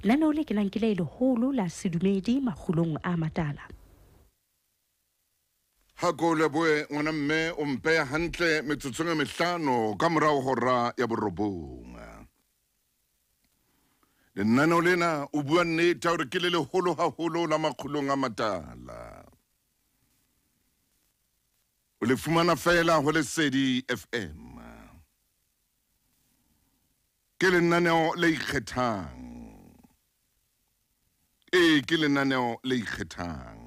Lenaneo le kenang ke le leholo la sedumedi makgulong a matala. Ha ko leboe ngwana mme o mpeya hantle metsotsong e mehlano ka morao hora ya borobong. Lenaneo lena o bua nnete hore ke le leholo haholo la makgulong a matala. O le fumana fela ho Lesedi FM. Ke lenaneo le ikgethang. Ee, ke lenaneo le ikgethang.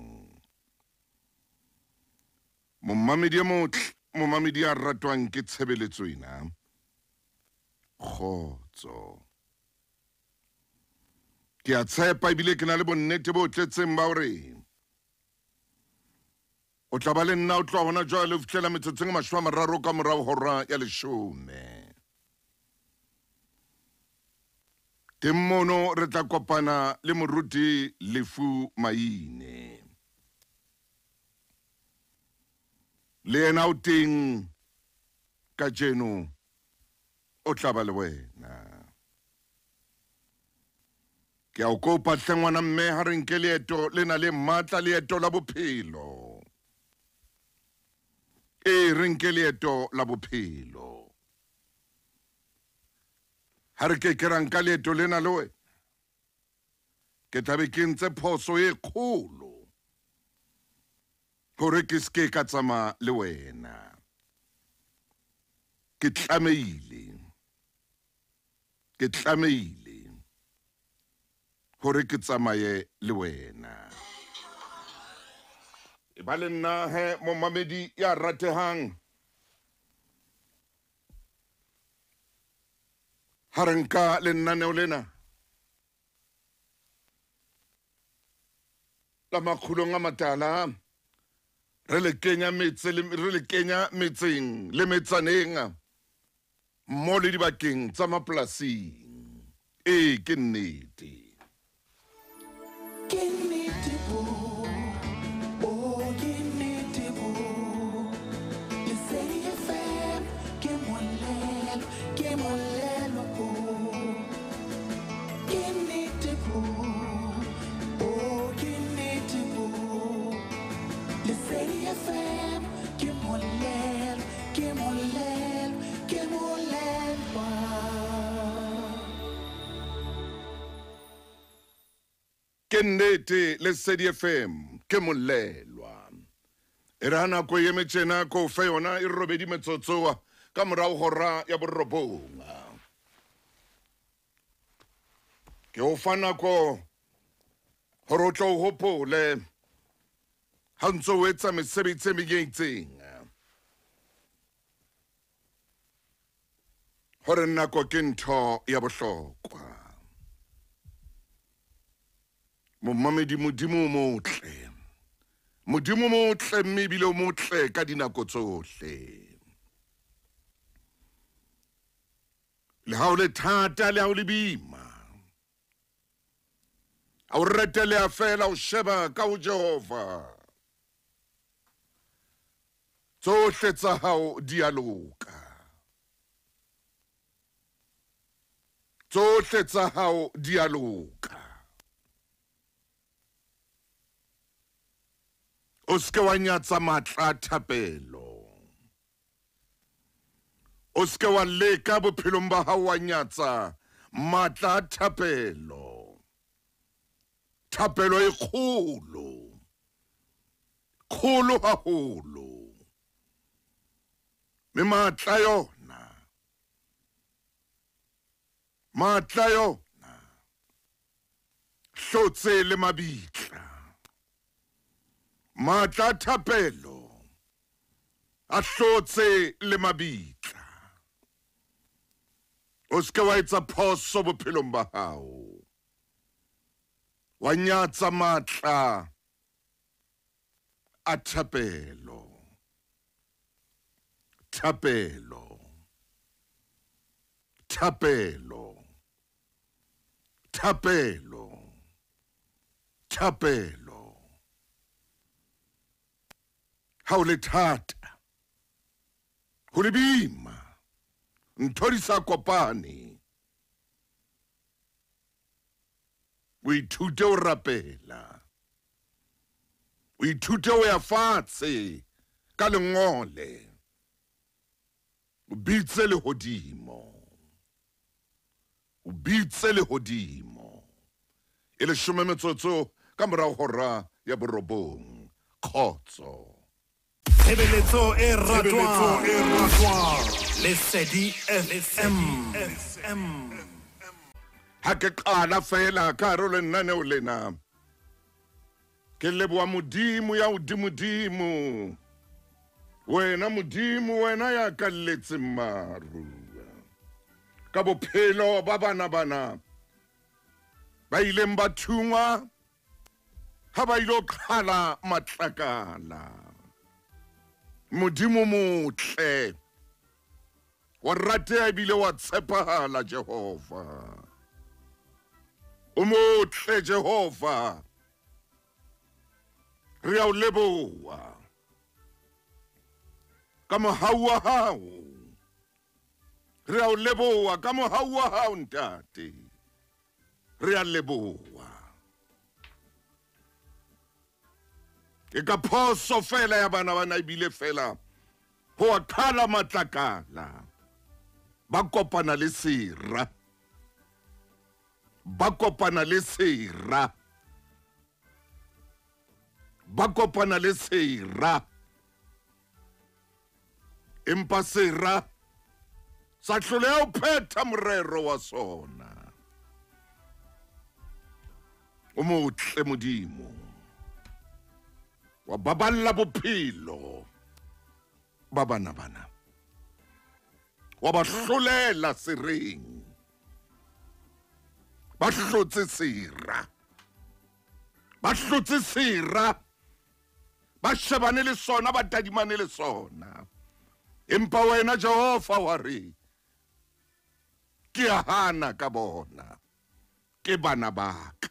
Momamedi e motle, momamedi ya ratwang ke tshebeletso ena. Kgotso. Ke a tshepa ebile ke na le bonnete bo tletseng ba hore o tla ba le nna o tloha hona jwale ho fihlela metsotsong e 30 ka morao hora ya 10. Teng mono re tla kopana le moruti Lefu Maine. Le yena o teng kajeno, o tla ba le wena. Ke a o kopa hle ngwana mme, ha re nke leeto le na le matla, leeto la bophelo. Ee, re nke leeto la bophelo. Ha re ke ke ra nka leeto lena le wena, ke tla be ke ntse phoso e kgolo hore ke se ke ka tsamaya le wena. Ke tlamehile, ke tlamehile hore ke tsamaye le wena. E ba le nna he momamedi ya ratehang, ha re nka lenaneo lena la makgulong a matala, re le kenya metse le, re le kenya metseng le metsaneng mo le dibakeng tsa mapolasing. Ee, ke nnete. Ke nnete bo, oh, ke nnete bo. Lesedi FM ke molelo, ke molelo bo. Ke nnete bo, oh, ke nnete bo. Lesedi FM ke molelo, ke molelo, ke molelwa. Ke nnete, Lesedi FM ke molelwa. E re ha nako e eme tjena ko fe yona e robedi metsotsoa ka morao hora ya borobong. Ke o fa nako hore o tlo o hopole ha ntso o etsa mesebetsi e meng e itseng, hore nako ke ntho ya bohlokwa. Momamedi, Modimo o motle, Modimo o motle, mme ebile o motle ka dinako tsohle. Le ha o le thata, le ha o le boima, ha o reteleha fela o sheba ka ho Jehova, tsohle tsa hao di a loka. Tsohle tsa hao di a loka. O se ke wa nyatsa matla a thapelo. O se ke wa leka bophelong ba hao wa nyatsa matla a thapelo. Thapelo e kgolo, kgolo haholo. Mme matla yona, matla yona, hlotse le mabitla. Matla a thapelo a hlotse le mabitla. O se ke wa etsa phoso bophelong ba hao, wa nyatsa matla a thapelo. Thapelo, thapelo, thapelo, thapelo. Ha o le thata, ho le boima, ntho di sa kopane. O ithute ho rapela. O ithute ho ya fatshe ka lengole. O bitse lehodimo. O bitse lehodimo. E 10 metsotso ka morao hora ya 9. Kgotso. Tshebeletso e ratwang. Lesedi FM. Ha ke qala fela ka hare ho lenaneo lena. Ke leboha Modimo ya hodimodimo. Wena Modimo, wena ya kalletseng maru. Ka bophelo ba bana bana ba ileng ba thungwa ha ba ilo qhala matlakala. Modimo motle, wa rateha ebile wa tshepahala Jehova. O motle Jehova, re a o leboha ka mohau wa hao. Re a o leboha ka mohau wa hao ntate. Re a leboha. Ke ka phoso fela ya bana bana ebile fela ho a qhala matlakala. Ba kopana le sera. Ba kopana le sera. Ba kopana le sera. Empa sera sa hloleha ho phetha morero wa sona. O motle Modimo, wa baballa bophelo ba bana bana, wa ba hlolela sereng. Ba hlotse sera. Ba hlotse sera. Ba shebane le sona, ba tadimane le sona. Empa wena Jehova wa re, ke a hana ka bona, ke bana ba ka.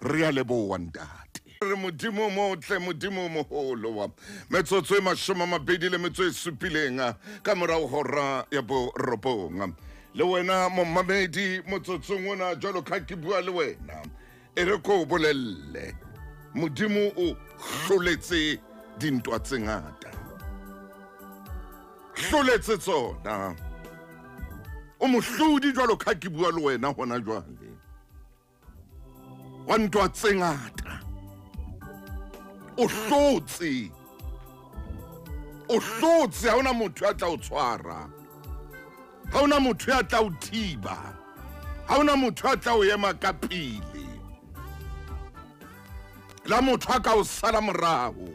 Re a leboha ntate. Re Modimo motle, Modimo moholo wa metsotso e 27 ka morao hora ya 9. Le wena momamedi motsotsong ona jwalo ka ke bua le wena, e re ko bolelle, Modimo o hloletse dintwa tse ngata. Hloletse tsona. O mohlodi jwalo ka ke bua le wena hona jwale. Wa ntwa tse ngata. O hlotse. O hlotse, ha hona motho ya tla o tshwara. Ha hona motho ya tla o thiba. Ha hona motho ya tla o ema ka pele. La motho a ka o sala morao.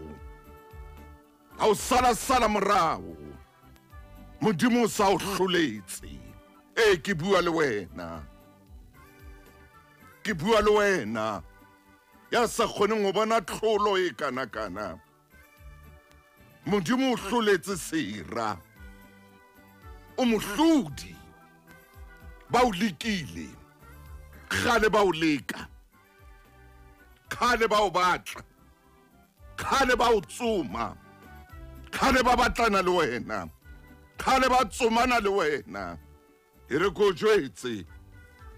Ha o sala sala morao. Modimo o sa o hloletse. E ke bua le wena. Ke bua le wena. Ya sa kgoneng ho bona tlholo e kana kana. Modimo o hloletse sera. O mohlodi. Ba o lekile. Kgale ba o leka. Kgale ba o batla. Kgale ba o tsoma. Kgale ba batlana le wena. Kgale ba tsomana le wena. E re ko jwetse,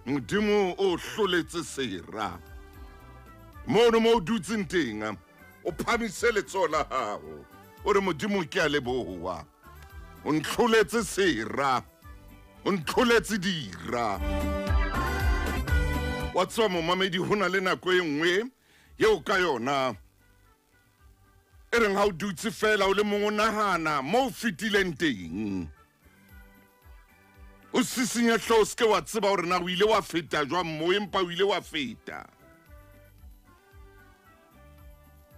Modimo o hloletse sera. Mono mo o dutseng teng, o phamise letsoho la hao. O re Modimo ke a leboha. O ntlholetse sera. O ntlholetse dira. Wa tseba momamedi, ho na le nako e nngwe eo ka yona e reng ha o dutse fela o le mong o nahana mo o fetileng teng. O sisinye hlooho, o se ke wa tseba hore na o ile wa feta jwang mo, empa o ile wa feta.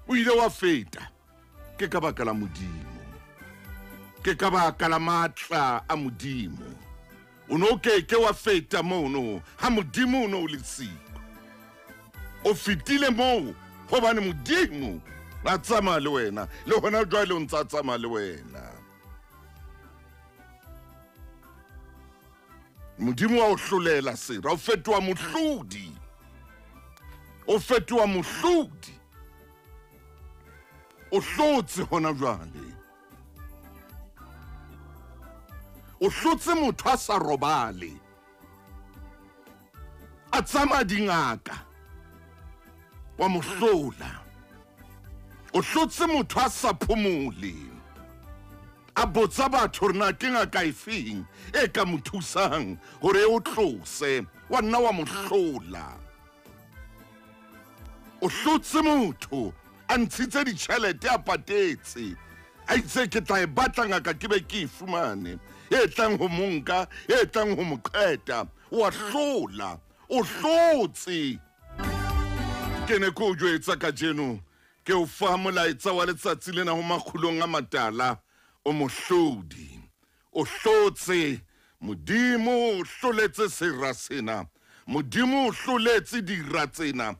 O ile wa feta. Ke ka baka la Modimo. Ke ka baka la matla a Modimo. O no ke ke wa feta mono ha Modimo o no o le siko. O fetile moo hobane Modimo a tsamaya le wena, le hona jwale o ntsa tsamaya le wena. Modimo wa o hlolela sera, o fetoha mohlodi. O fetoha mohlodi. O hlotse hona jwale. O hlotse motho a sa robale. A tsamaya dingaka, wa mo hlola. O hlotse motho a sa phomole, a botsa batho hore na ke ngaka efeng e ka mo thusang hore e o tlose, wa nna wa mo hlola. O hlotse motho a ntshitse ditjhelete, a patetse, a itse ke tla e batla ngaka ke be ke e fumane, e tlang ho monka, e tlang ho mo qeta. Wa hlola, o hlotse. Ke ne ke o jwetsa kajeno, ke o fa molaetsa wa letsatsi lena ho makgulong a matala. O mohlodi, o hlotse. Modimo o hloletse sera sena, Modimo o hloletse dira tsena.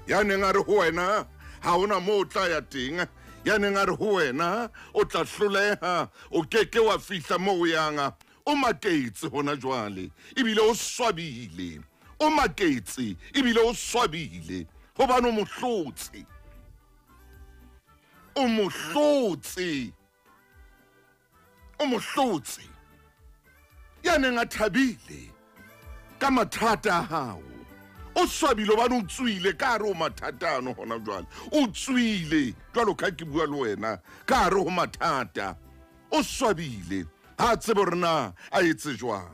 Ya neng a re ho wena ha hona moo o tla ya teng, ya neng a re ho wena o tla hloleha, o keke wa fihla moo o yang, o maketse hona jwale ebile o swabile. O maketse ebile o swabile hobane o mo hlotse. O mo hlotse. O mo hlotse. Ya neng a thabile ka mathata a hao, o swabile hobane o tswile ka hare ho mathata ano hona jwale. O tswile jwalo ka ke bua le wena ka hare ho mathata. O swabile, ha a tsebe hore na a etse jwang.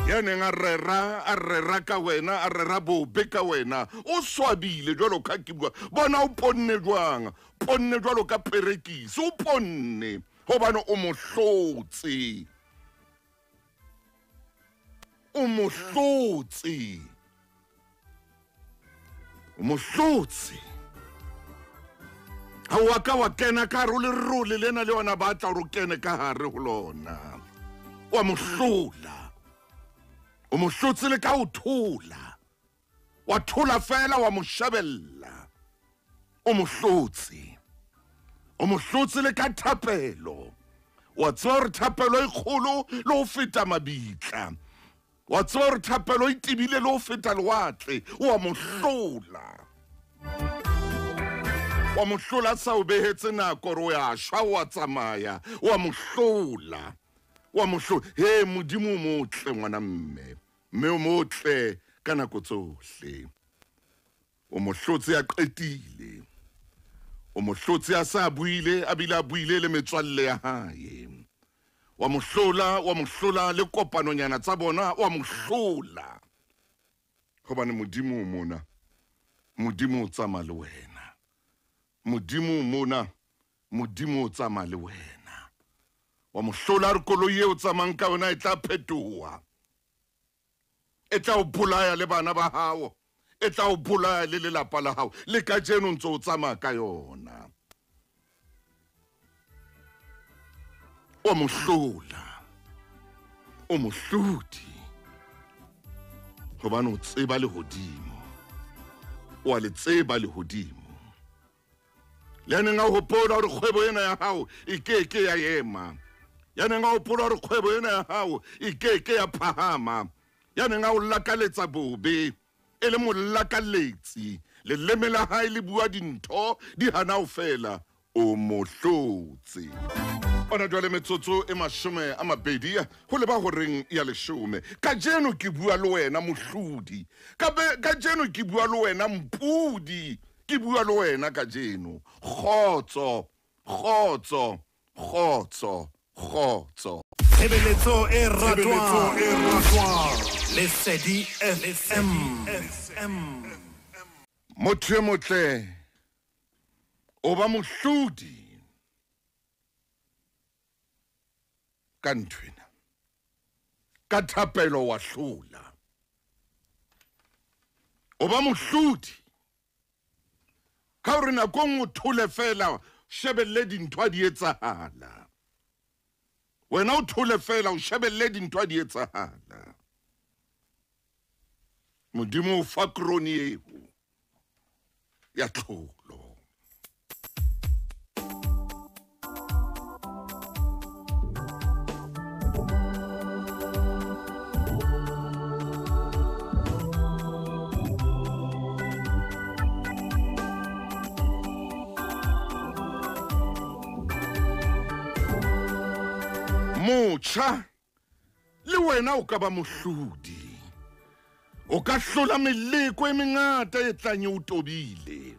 Ya neng a rera ka wena, a rera bobe ka wena, o swabile jwalo ka ke bua. Bona o ponne jwang, ponne jwalo ka perekisi, o ponne hobane o mo hlotse. O mo hlotse. O mo hlotse. Ha wa ka wa kena ka hare ho lerole lena le yona ba tla hore o kene ka hare ho lona. Wa mo hlola. O mo hlotse le ka ho thola. Wa thola fela, wa mo shebella. O mo hlotse. O mo hlotse le ka thapelo. Wa tseba hore thapelo e kgolo le ho feta mabitla. Wa tseba hore thapelo e tebile le ho feta lewatle. Wa mo hlola. Wa mo hlola sa o behetse nako hore o ya shwa, wa tsamaya. Wa mo hlola. Wa mo hlola. He, Modimo o motle ngwana mme. Mme o motle ka nako tsohle. O mo hlotse a qetile. O mo hlotse a sa buile, a bile a buile le metswalle ya hae. Wa mo hlola le kopanonyana tsa bona, wa mo hlola. Hobane Modimo o mona. Modimo o tsamaya le wena. Modimo o mona, Modimo o tsamaya le wena. Wa mo hlola re koloi eo tsamayang ka yona e tla phetoha. E tla o bolaya le bana ba hao. E tla o bolaya le lelapa la hao. Le kajeno ntse o tsamaya ka yona. O mo hlola. O mo hlodi. Hobane o tseba lehodimo. O a le tseba lehodimo. Le neng a hopola hore kgwebo ena ya hao e keke ya ema. Ya neng a hopola hore kgwebo ena ya hao e keke ya phahama. Ya neng a o lakaletsa bobe, e le molakaletsi, leleme la hae le bua dintho di hana ho fela. O mo hlotse. Ona jwale metsotso e 20 ho leba horeng ya 10. Kajeno ke bua le wena mohlodi. Kajeno ke bua le wena mpudi. Ke bua le wena kajeno. Kgotso, kgotso, kgotso, kgotso. Tshebeletso e ratwang. Lesedi FM. Motho e motle o ba mohlodi ka nthwena. Ka thapelo wa hlola. O ba mohlodi ka hore nako nngwe o thole fela, shebelle dintho ha di etsahala. Wena o thole fela, o shebelle dintho ha di etsahala. Modimo o fa krone eo ya tlholo. Motjha, le wena o ka ba mohlodi. O ka hlola meleko e mengata e tlang e o tobile.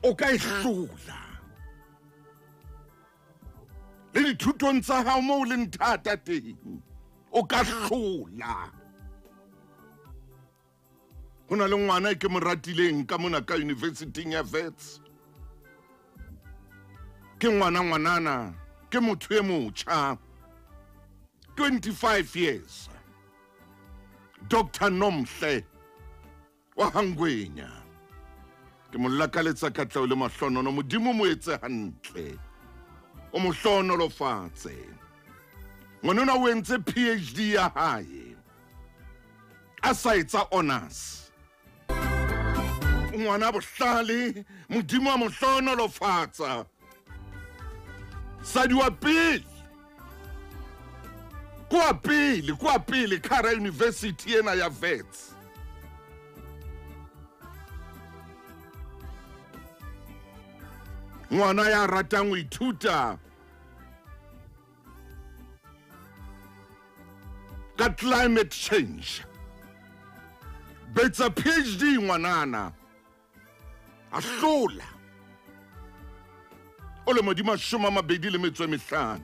O ka e hlola. Le dithutong tsa hao moo o leng thata teng, o ka hlola. Ho na le ngwana e ke mo ratileng ka mona ka university-ing ya Wits. Ke ngwana ngwanana, ke motho e motjha. 25 years. Dr. Nomhle wa Hangwenya. Ke mo lakaletsa katleho le mahlonono. Modimo mo etse hantle. O mo hlohonolofatse. Ngwanona o entse PhD ya hae. A sa etsa honors. Ngwana bohlale, Modimo a mo hlohonolofatsa. Sadi wa pele. Kwa pele ka university ena ya Wits. Ngwana ya ratang ho ithuta ka climate change. Betsa PhD ngwanana. A hlola. O le modimo 25.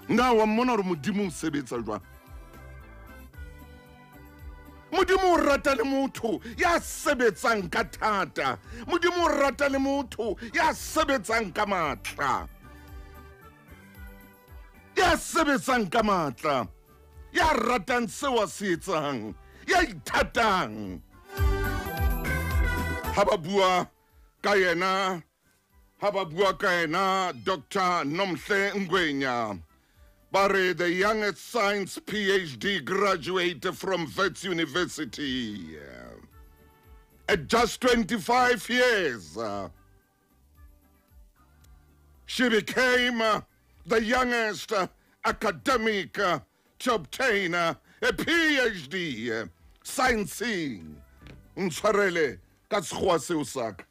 Na wa mmona hore Modimo o sebetsa jwang? Modimo o rata le motho ya sebetsang ka thata. Modimo o rata le motho ya sebetsang ka matla. Ya sebetsang ka matla. Ya ratang seo a se etsang. Ya ithatang. Ha ba bua ka yena, ha ba bua ka yena Dr. Nomhle Ngwenya. Bare, the youngest science PhD graduate from Wits University. At just 25 years, she became the youngest academic to obtain a PhD sciencing. Ntshwarele ka sekgowa seo sa ka.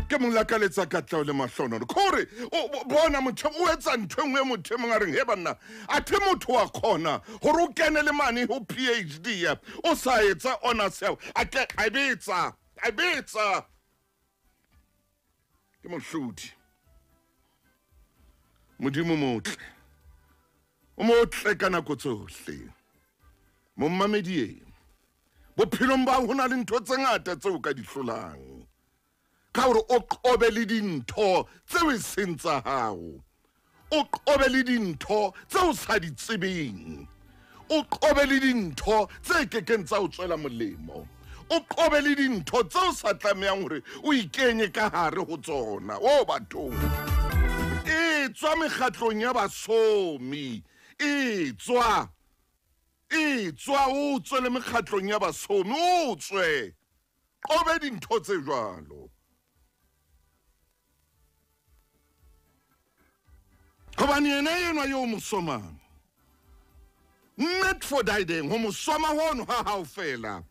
Ke mo lakaletsa katleho le mahlonono. Kore o bona motho o etsa ntho e nngwe motho e mong a reng he banna, athe motho wa kgona hore o kene le mane ho PhD o sa etsa honors ya a ke a betsa. Ke mohlodi. Modimo motle. O motle ka nako tsohle. Mommamedi e. Bophelong ba ho na le ntho tse ngata tseo ka di hlolang. Ka hore o qobe le dintho tseo e seng tsa hao. O qobe le dintho tseo o sa di tsebeng. O qobe le dintho tse kekeng tsa o tswela molemo. O qobe le dintho tseo o sa tlamehang hore o ikenye ka hare ho tsona. O bathong. E tswa mekgatlong ya basomi. E tswa o tswe le mekgatlong ya basomi. O tswe. Qobe dintho tse jwalo. Hobane yena enwa yo mo somang. Not for dideng ho mo soma hono ha hao fela.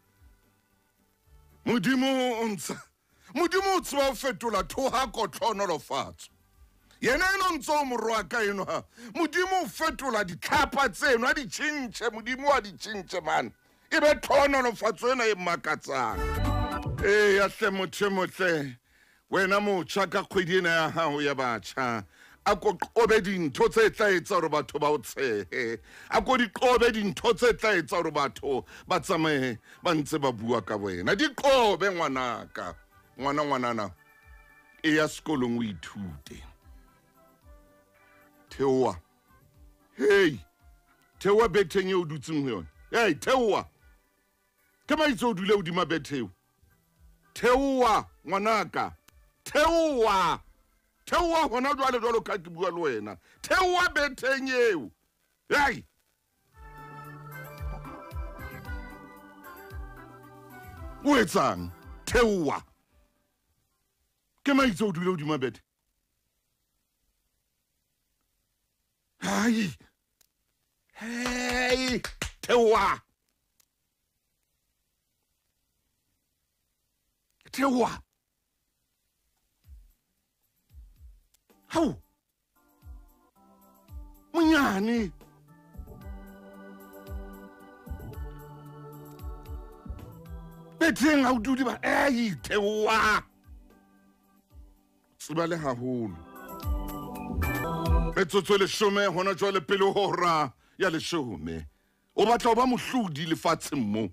Modimo o ntsa. Modimo o tswa o fetola thoha kotlhonolofatso. Yena eno ntso o morwa ka eno ha. Modimo o fetola ditlhapa tseno a di tjhentjhe, Modimo a di tjhentjhe man. E be tlhonolofatso ena e makatsang. Eh ya hle motho motle. Wena motjha ka kgwedi ena ya hao ya batjha. A ko qobe dintho tse tla etsa hore batho ba o tshehe. A ko di qobe dintho tse tla etsa hore batho ba tsamaye ba ntse ba bua ka wena. Di qobe ngwanaka. Ngwana ngwanana. E ya sekolong o ithute. Theoha. Hey. Theoha betheng eo o dutseng ho yona. Hey, theoha. Ke maitse o dule hodima bethe eo. Theoha ngwanaka. Theoha. Theoha hona jwale jwalo ka ke bua le wena. Theoha betheng eo. Hey. O etsang? Theoha. Ke maitse o dule hodima bethe. Hai. Hey, theoha. Theoha. Hao. Monyane. Betheng ha o dule ba ei theoha. Tseba le haholo. Metsotso 10 hona jwale pele hora ya 10. O batla ho ba mohlodi lefatsheng mo.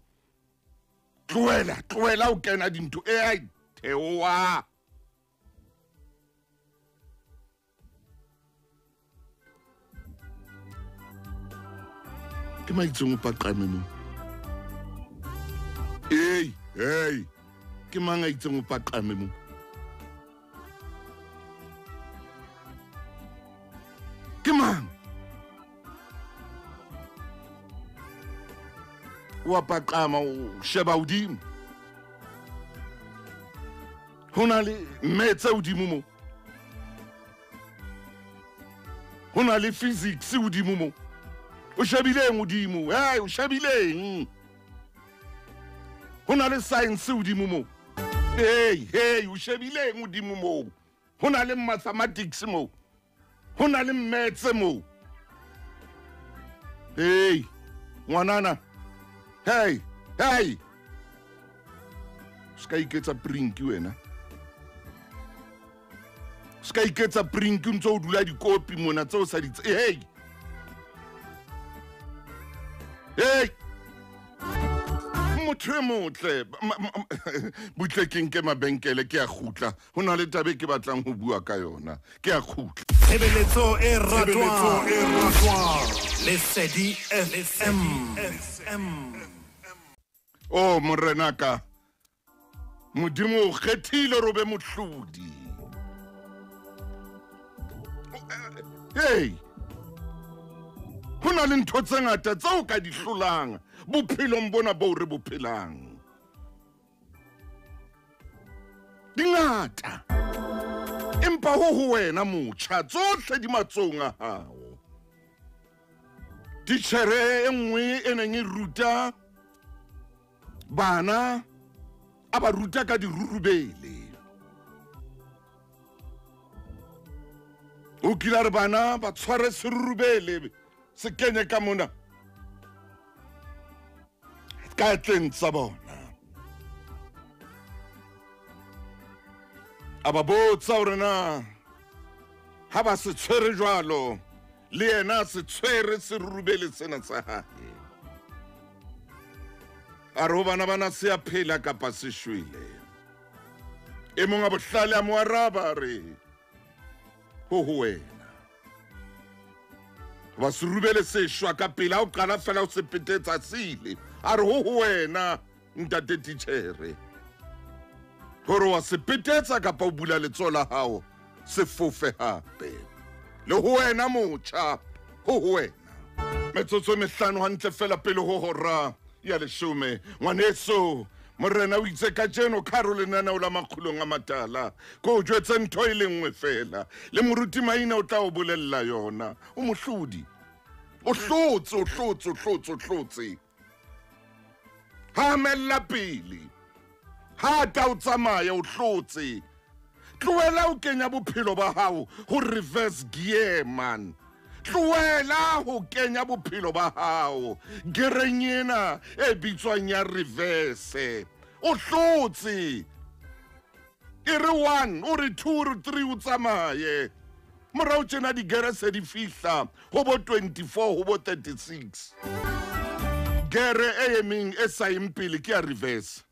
Tlohela, tlohela o kena dintho ei theoha. Ke maitseng o paqame mo. Hey, hey. Ke mang a itseng o paqame mo? Ke mang? Wa paqama o sheba hodimo. Ho na le metse hodimo mo. Ho na le physics hodimo mo. O shebileng hodimo. Hey, o shebileng. Ho na le science hodimo mo. Hey, hey, o shebileng hodimo mo. Ho na le mathematics mo. Ho na le maths mo. Hey, ngwanana. Hey, hey. Ska iketsa prinki wena. Ska iketsa prinki o ntse o dula dikopi mona tseo sa di. Hey. Hey. Motho e motle butle ke nke mabenkele ke a kgutla ho na le taba ke batlang ho bua ka yona ke a kgutla. Tshebeletso e ratwang Lesedi FM. Oh morenaka, Modimo o kgethile robe mohlodi. Hey, ho na le ntho tse ngata tseo ka di hlolang bophelong bona bo re bophelang. Di ngata. Empa ho ho wena motjha tsohle di matsong a hao. Titjhere e nngwe e neng e ruta bana a ba ruta ka dirurubele. O kile a re bana ba tshware serurubele se kenye ka mona ka tleng tsa bona. A ba botsa hore na ha ba se tshwere jwalo le yena se tshwere serurubele sena sa hae. A re ho bana bana se a phela kapa se shwele. E mong a bohlale a mo araba a re ho ho wena. Ba serurubele se shwa ka pele ha o qala fela o se petetsa sile. A re ho ho wena ntate titjhere. Hore wa se petetsa kapa o bula letsoho la hao se fofe hape. Le ho wena motjha, ho ho wena. Metsotso e mehlano hantle fela pele ho hora ya 10. Ngwaneso, morena o itse kajeno karo lenaneo la Makgulong a Matala. Ko o jwetse ntho e le nngwe fela. Le moruti Maina o tla o bolella yona. O mohlodi. O hlotse, o hlotse, o hlotse, o hlotse. Ha mella pele. Ha ta o tsamaya o hlotse. Tlohela o kenya bophelo ba hao ho reverse gear man. Tlohela ho kenya bophelo ba hao gereng ena e bitswang ya reverse. O hlotse. E re 1, o re 2, o re 3 o tsamaye. Morao tjena digere se di fihla ho bo 24 ho bo 36. Gere e emeng e sa yeng pele ke ya reverse.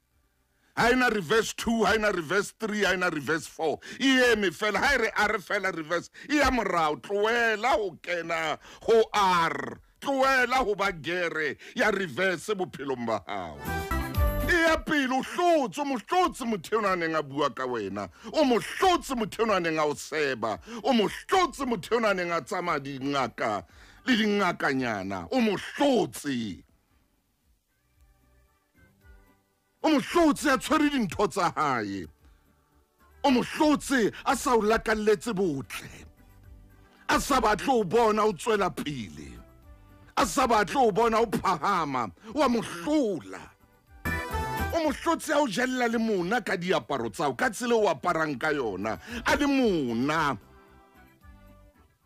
Ha ena reverse 2, ha ena reverse 3, ha ena reverse 4. E eme fela, ha e re a re fela reverse. E ya morao, tlohela ho kena ho R. Tlohela ho ba gere ya reverse bophelong ba hao. E ya pele o hlotse, o mo hlotse motho enwa a neng a bua ka wena. O mo hlotse motho enwa a neng a o seba. O mo hlotse motho enwa a neng a tsamaya dingaka le dingakanyana. O mo hlotse. O mo hlotse a tshwere dintho tsa hae. O mo hlotse a sa o lakalletse botle. A sa batle ho bona o tswela pele. A sa batle ho bona o phahama. Wa mo hlola. O mo hlotse a o jella le mona ka diaparo tsa hao, ka tsela o aparang ka yona. A le mona.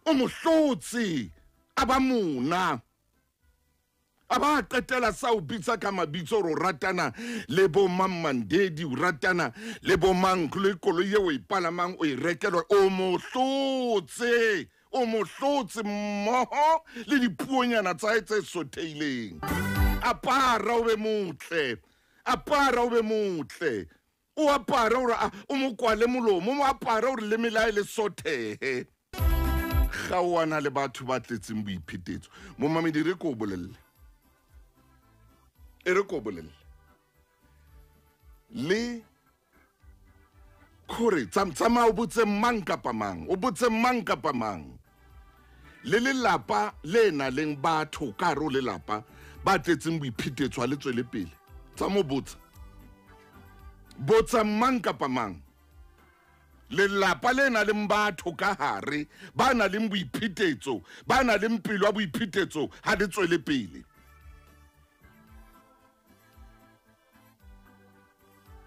O mo hlotse a A ba mona. A ba qetela sa o bitsa ka mabitso hore o ratana le bo mang Mandedi, o ratana le bo mang, le koloi eo o e palamang o e rekelwa, o mo hlotse. O mo hlotse mmoho le dipuonyana tsa hae tse sotheileng. Apara o be motle. Apara o be motle. O apara hore o mo kwale molomo, o mo apara hore leme la hae le sothehe. Kgaohana le batho ba tletseng boiphetetso. Momamedi, re ko bolelle. E re ko bolelle. Le kore tsamaya o botse mang kapa mang, o botse mang kapa mang. Le lelapa le nang le batho ka hare ho lelapa ba tletseng boiphetetso ha le tswele pele. Tsa mo botsa. Botsa mang kapa mang. Lelapa le nang le batho ka hare ba nang le boiphetetso, ba nang le pelo ya boiphetetso ha le tswele pele.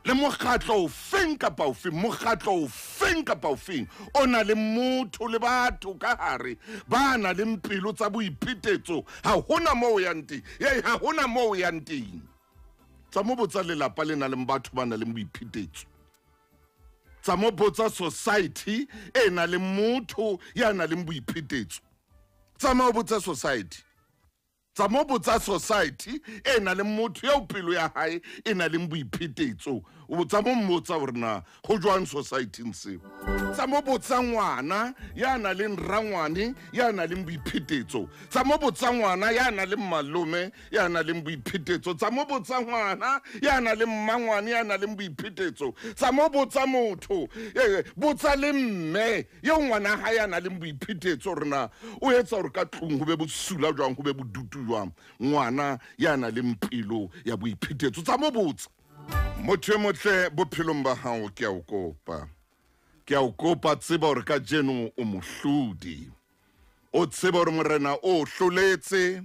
Le mokgatlo ofeng kapa ofeng, mokgatlo ofeng kapa ofeng o na le motho le batho ka hare ba na le pelo tsa boiphetetso, ha hona moo o yang teng. Ee, ha hona moo o yang teng. Tsa mo botsa lelapa le nang le batho ba nang le boiphetetso. Tsa mo botsa society e nang le motho ya nang le boiphetetso. Tsa mo botsa society. Tsa mo botsa society e nang le motho eo pelo ya hae e nang le boiphetetso. O tsa mo mmotsa hore na ho jwang society-ing seo. Tsa mo botsa ngwana ya nang le rangwane ya nang le boiphetetso. Tsa mo botsa ngwana ya nang le malome ya nang le boiphetetso. Tsa mo botsa ngwana ya nang le mmangwane ya nang le boiphetetso. Tsa mo botsa motho, botsa le mme eo ngwana hae ya nang le boiphetetso hore na o etsa hore ka tlung ho be bosula jwang, ho be bodutu jwang. Ngwana ya nang le pelo ya boiphetetso. Tsa mo botsa. Motho e motle bophelong ba hao, ke a o kopa. Ke a o kopa, tseba hore kajeno o mohlodi. O tseba hore morena o hloletse,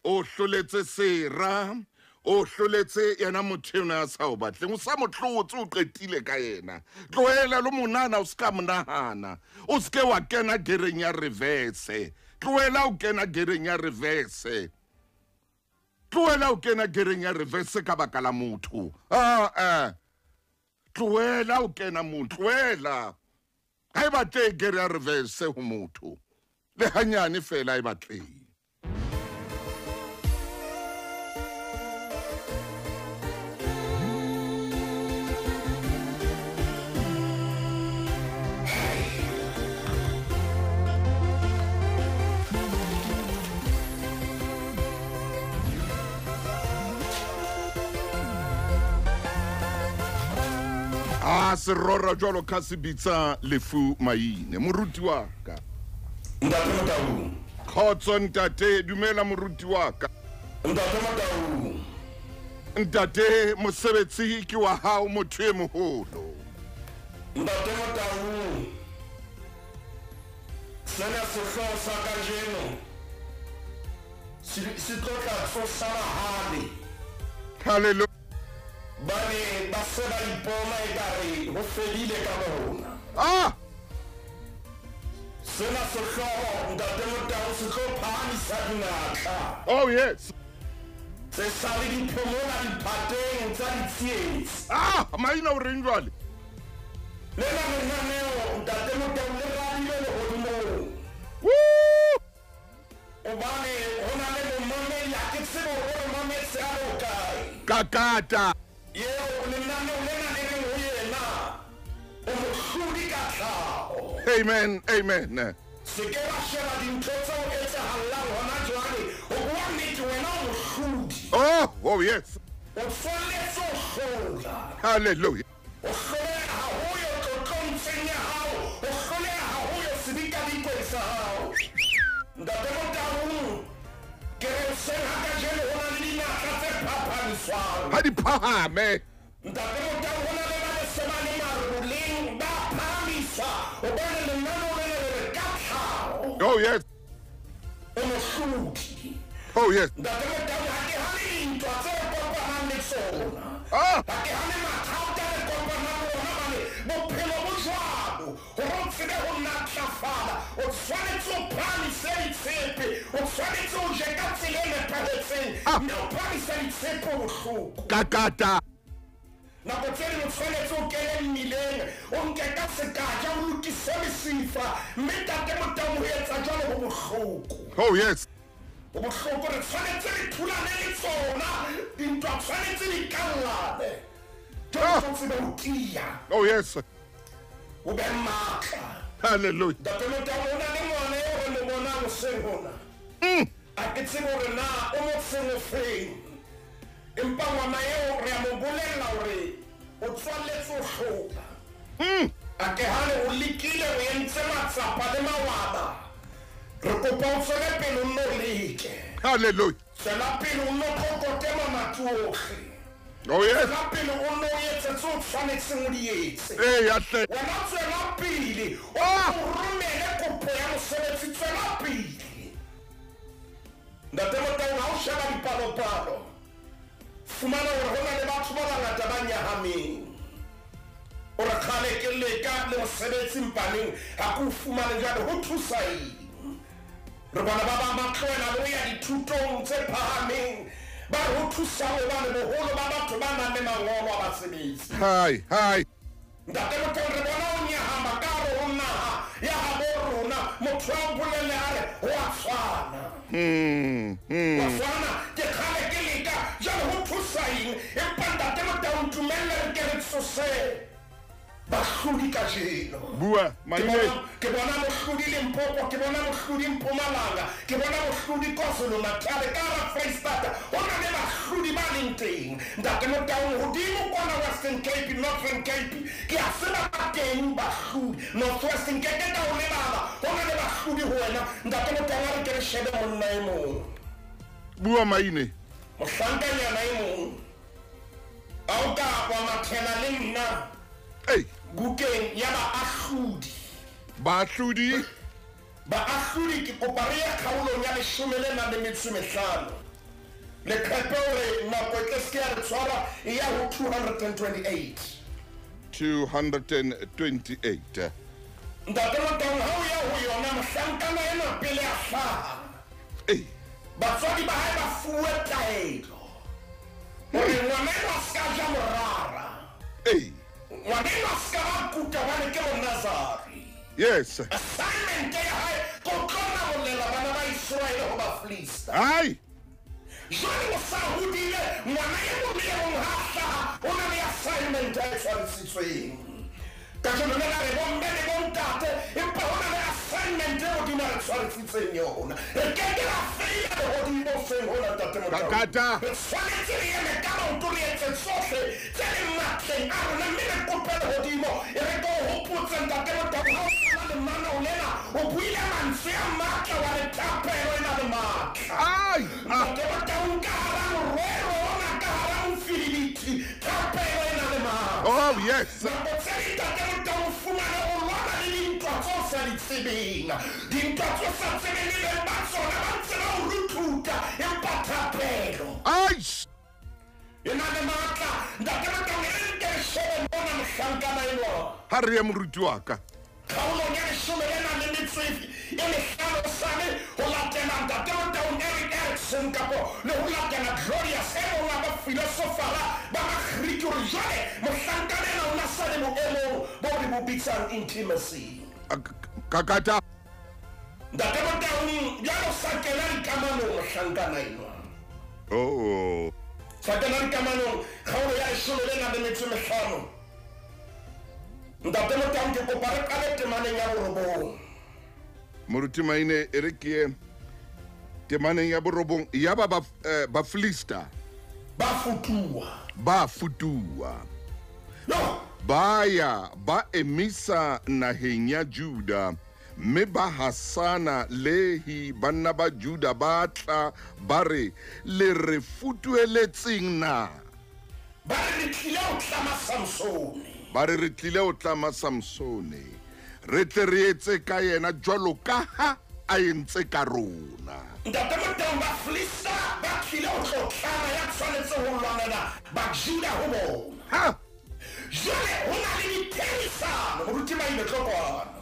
o hloletse sera, o hloletse yena motho eno ya sa o batleng. O sa mo hlotse, o qetile ka yena. Tlohela le monana, o ska mo nahana. O ske wa kena gereng ya reverse. Tlohela o kena gereng ya reverse. Tlohela o kena gereng ya reverse ka baka la motho. Tlohela o kena motho, tlohela. Ha e batle gere ya reverse ho motho. Le hanyane fela e batle. A se rora jwalo ka se bitsa lefu maine. Moruti wa ka. Ntate Motau. Khotso ntate, dumela moruti wa ka. Ntate Motau. Ntate, mosebetsi ke wa hao, motho e moholo. Ntate Motau. Sena sehlooho sa kajeno se tlo tla tsosa bahale. Hallelujah. Ba ne ba se ba ipona ekare ho fedile ka bona. Ah! Sena sehlooho ntate Motau se tlo phahamisa dinatla. Oh yes. Tse sa le diphomola diphateng tsa ditsietsi. Ah, maina o reng jwale? Lena lenaneo ntate Motau le radile lehodimong. Woo! Hobane ho na le momamedi, ha ke tsebe hore o mametse a le hokae. Kakata. Eo lenaneo lena le reng ho yena, o mohlodi ka tlhaho. Amen, amen. Se ke wa sheba dintho tse o etsahallang hona jwale, ho bua nnete wena o mohlodi. Oh, oh yes. O tshwanetse ho hlola. Hallelujah. O hloleha ha ho yo tlotlontsweng ya hao, o hloleha ha ho yo sedikadikweng sa hao. Ntate Motau, ke re hoseng ha kajeno ho na le dinatla tse phaphamiswang. Ha di phahame. Ntate Motau, ho na le ba se ba le maroleng, ba phahamiswa hobane lenaneo lena le re ka tlhaho. Oh yes. O mohlodi. Oh yes. Ntate Motau, ha ke hane dintwa tse re kopanang le tsona. Ah! Ha ke hane mathata re kopanang le ona, bane bophelo bo jwalo. Hore o tsebe ho natlafala, o tshwanetse o phahamise ditshepe, o tshwanetse Mme o phamisa ditshepo bohloko. Kakata. Nako tse ding o tshwanetse o kene mmileng, o nke ka sekaja, o lokise mesifa, mme Ntate Motaung ho etsa jwalo ho bohloko. Oh yes. Ho bohloko, re tshwanetse re thulane le tsona, dintwa tshwanetse di kallane. Jwale o tsebe ho tiya. Oh yes. O be matla. Hallelujah. Ntate Motaung, o na le ngwana eo re mo bonang hoseng hona. A ke tsebe hore na o motseng o feng. Empa ngwana eo re a mo bolella hore o tswalletse ho hlola. A ke hane o lekile, o entse matsapa le mawaba. Re kopa o tswele pele o nno leke. Hallelujah. Tswela pele o nno kokote mamati ohle. Oh yes. Tswela pele o nno etse tseo o tshwanetseng o di etse. Eya hle. Wena tswela pele o romele kopo ya mosebetsi, tswela pele. Ntate Motaung, ha o sheba dipalopalo, fumana hore ho na le batho ba bangata ba nyahameng. O re kgale ke leka le mosebetsi mpaneng, ha ke o fumane jwale, ho thusa eng? Re bona ba bang ba tlohela le ho ya dithutong tse phahameng, ba re ho thusa hobane boholo ba batho ba nang le mangolo a basebetsi. Hai, hai. Ntate Motaung, re bona o nyahama ka hare ho naha ya habo rona, motho a bolelle a re ho a tshwana. Wa tshwana, ke kgale ke leka, jwale ho thusa eng? Empa Ntate Motaung, ntumelle re ke re tsose bahlodi kajeno. Bua, Maine. Ke bona mohlodi Limpopo, ke bona mohlodi Mpumalanga, ke bona mohlodi KwaZulu-Natal, ka hara Freistata, ho na le bahlodi ba leng teng. Ntate Motaung, hodimo kwana Western Cape, Northern Cape, ke a tseba ba teng bahlodi. North Western Cape, ke ka o lebala, ho na le bahlodi ho wena. Ntate Motaung, a re ke re shebe monna e mong. Bua, Maine. Mohlankanyana e mong. A o ka wa mathela le nna. Hey. Bukeng ya baahlodi. Baahlodi? Baahlodi, ke kopa re ye kgaolong ya 15. Leqephe hore nako e tle se ke ya re tshwara, e ya ho 228. 228. Ntate Motaung, ha o ya ho yona, mohlankana enwa pele a hlaha. Hey. Batswadi ba hae ba fuwe taelo hore ngwana enwa a ska ja morara. Hey. Ngwana enwa a ska ba kuta hobane ke Monazari. Yes. Assignment ya hae ke ho tlo namolela bana ba Israele ho Bafilista. Hai. Jwale o sa hodile, ngwana e mong le e mong ha a hlaha, o na le assignment a e tshwarisitsweng. Kajeno lena re bomme le bontate, empa ho na le assignment e hodimo a re tshwarisitseng yona. Re keke ra feila lehodimo hoseng hona, Ntate Motaung. Kakata. Re tshwanetse re eme ka maoto, re etse tsohle tse leng matleng a rona, mme re kope lehodimo. E re ke o hopotse, Ntate Motaung, ha o qala lenaneo lena, o buile mantswe a matla wa re thapelo e na le matla. Ai! Ntate Motaung, ka hara morero ona, ka hara mofilibiti, thapelo e na le matla. Oh yes. Nako tse ding, Ntate Motaung, o fumane o lwana le dintwa tse o sa di tsebeng. Dintwa tse o sa tsebeng le beng ba tsona, ba ntse ba o ruthuta, empa thapelo Ai! e na le matla. Ntate Motaung, e re nke re shebe mona mohlankana enwa. Ha re ye moruti wa ka. Kgaolong ya 15 sale ho latela Ntate Motaung Erik Erikson kapo le ho latela Glorious e mong wa ba filosofara ba Magriki hore jwale mohlankana enwa o na sa le boemong bo re bo bitsang intimacy. Kakata. Ntate Motaung, jwale o sa kena dikamanong mohlankana enwa. Oh. Sa kena dikamanong, kgaolo ya 15. Ntate Motaung, ke kopa re qale temaneng ya 9. Moruti Maine, e re ke ye temaneng ya 9. Ya ba Bafilista ba futuwa. Ba futuwa. No. Ba ya ba emisa naheng ya Juda, mme ba hasana Lehi, banna ba Juda ba tla ba re, le re futueletseng na? Ba re re tlile ho tlama Samsone. Ba re re tlile ho tlama Samsone. Re tle re etse ka yena jwalo ka ha a entse ka rona. Ntate Motaung, Bafilista ba tlile ho tlo tlama ya tshwanetse ho lwanela Bajuda ho bona. Ha! Jwale ho na le ditherisano, moruti Maine, tlo kwano.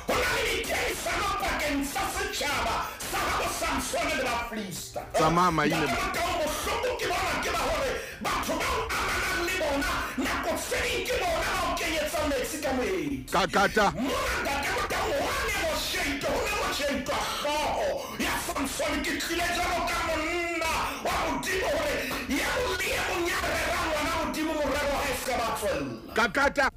Ho na le ditherisano pakeng tsa setjhaba sa habo Samsone Samsone le Bafilista. Tsamaya maine. Bohloko ke bona ke ba hore batho bao amanang le bona nako tse ding ke bona ba o kenyetsang metsi ka moedi. Kakata. Mona ntate Motaung ho a negotiate, ho negotiate hlooho ya Samsone. Ke tlile jwalo ka monna wa Modimo hore ye mong le ye mong ya rerang ngwana Modimo morero wa hae se ka ba tswella. Kakata.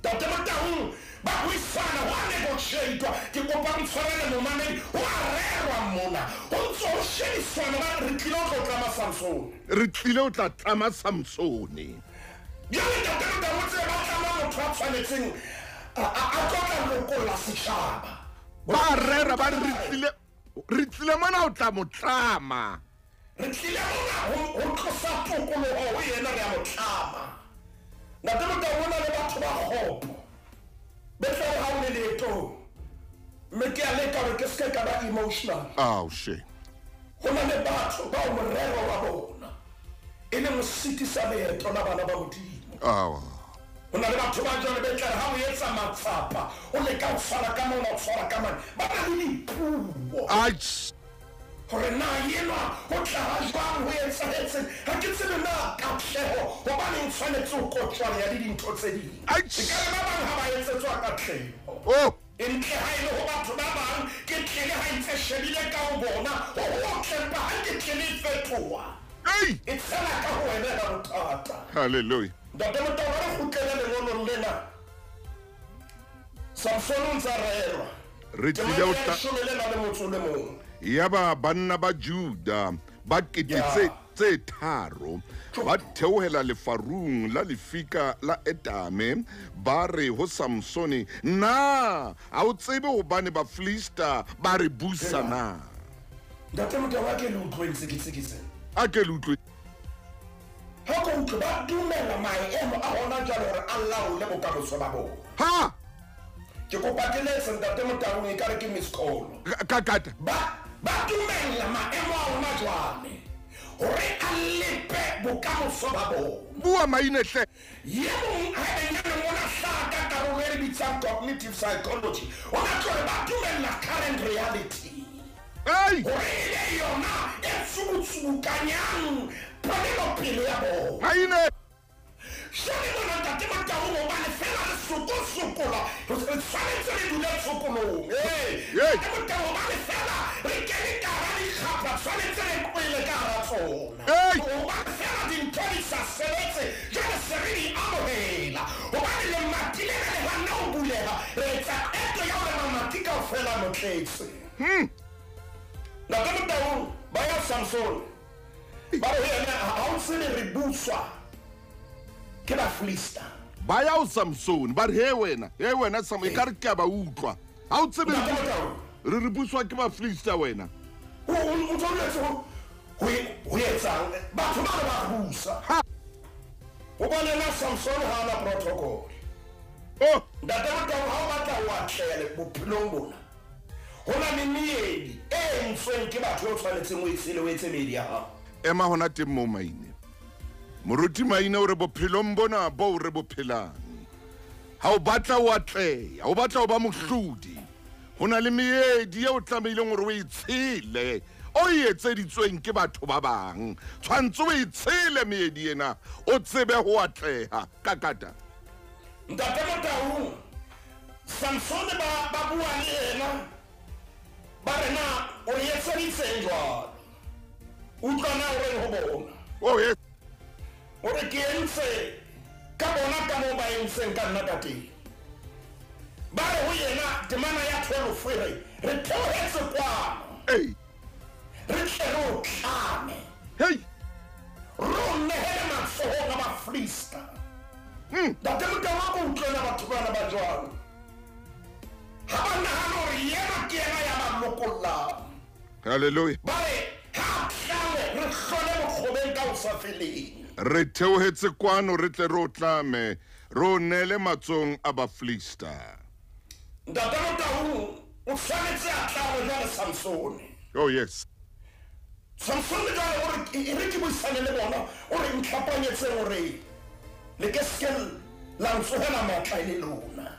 Ntate Motaung ba buisana, ho a negotiate. Ke kopa ntshwarele momamedi, ho a rerwa mona, ho ntso ho shebisana ba re tlile ho tlo tlama Samsone. Re tlile ho tla tlama Samsone. Jwale ntate Motaung o tsebe ba tlama motho a tshwanetseng a tlo tla lokolla setjhaba. Ba rera ba re tlile mona ho tla mo tlama. Re tlile mona ho tlosa tokoloho ho yena, re a mo tlama. Ntate Motaung ho na le batho ba kgopo be tla re ha o le leetong, mme ke a leka hore ke se ke ka ba emotional. Ao she. Ho na le batho bao morero wa bona e leng ho sitisa leeto la bana ba Modimo. Ao. Ho na le batho ba jwalo be tla re ha o etsa matsapa, o leka ho tshwara ka mona, o tshwara ka mane, ba na le dipuo. Atjhe. Hore na enwa ho tla ha jwang, ho etsahetseng, ha ke tsebe na katleho hobaneng tshwanetse ho kotjwana ya le dintho tse ding. Atjhe. Ekare ba bang ha ba etsetswa katleho. Oh. E ntle ha e le ho batho ba bang, ke tlile ha ntse shebile ka ho bona, ho hotle empa ha ke tlile e fetoha. Ei! E tshela ka ho wena ya bothata. Hallelujah. Ntate Motaung, re kgutlele lengolong lena. Samsone o ntse a rerwa. Re tlile ho tla Leshome lena le motso le mong. Yaba banna ba Juda ba kete tse tharo ba theohela lefarung la lefika la Etame, ba re ho Samsone, na ha o tsebe hobane Bafilista ba re busa na? Ntate Motaung, a ke le utlwe ntsikitsikitse. A ke le utlwe. Ha ko utlwe, ba dumela maemo a hona jwale hore a laole bokamoso ba bona. Ha! Ke kopa ke letse ntate Motaung, ekare ke miss call. Kakata. Ba dumella maemo a hona jwale hore a lepe bokamoso ba bona. Bua maine hle. Ye mong ha benyane mona hlaha ka karolo e re bitsang cognitive psychology, o na tlo re ba dumella current reality. Ei! Hore e be yona e tsubutsubukanyang ponelopele ya bona. Maine! Jwale mona ntate Motaung, hobane fela re sokosokola, re tshwanetse re dule tshokolong. Hey! Ntate Motaung, hobane fela re kene ka hara dikgapha, tshwanetse re kwele ka hara tsona. Hey! Hobane fela dintho di sa sebetse, jwale se re di amohela. Hobane lemati lena le hana ho buleha, re etsa qeto ya hore mamati kaofela a motletse. Ntate Motaung, ba ya Samsone, ba re ho yena, ha o tsebe re buswa ke Bafilista. Ba ya ho Samsone, ba re, he wena Sam, ekare ke a ba utlwa. Ha o tsebe re buswa ke Bafilista wena. O tshwanetse ho etsang? Batho ba re ba busa. Hobane na Samsone ha ana protocol. Oh! Ntate Motaung, ha o batla ho atleha bophelong bona, ho na le meedi e entsweng ke batho o tshwanetseng o e tshele, o etse meedi ya hao. Ema hona teng moo maine. Moruti Maine o re bophelong bona bo re bo phelang, ha o batla ho atleha, o batla ho ba mohlodi, ho na le meedi eo tlamehileng hore o e tshele, o e etseditsweng ke batho ba bang. Tshwantse o e tshele meedi ena, o tsebe ho atleha. Kakata. Ntate Motaung, Samsone ba bua le yena, ba re na o re etseditseng jwalo? Utlwa na o reng ho bona? Oh yes. O re ke entse ka bona ka moo ba entseng ka nna ka teng. Ba re ho yena, temana ya 12 e re, re theohetse kwano. Ei. Re tle re o tlame. Hei. Re o nehele matsohong a Bafilista. Ntate Motaung, a ko utlwela batho bana ba jwalo. Ha ba nahana hore yena ke yena ya ba lokollang. Hallelujah. Ba re, ha tlame, re hlole bokgobeng ka ho sa feleng. Re theohetse kwano, re tle re o tlame, re o neele matsohong a Bafilista. Ntate Motaung o tshwanetse a tlame jwale Samsone. Oh yes. Samsone jwale o re, e re ke buisane le bona, o re ntlhapanyetseng hore le ke se ke la ntsohela matla e le lona.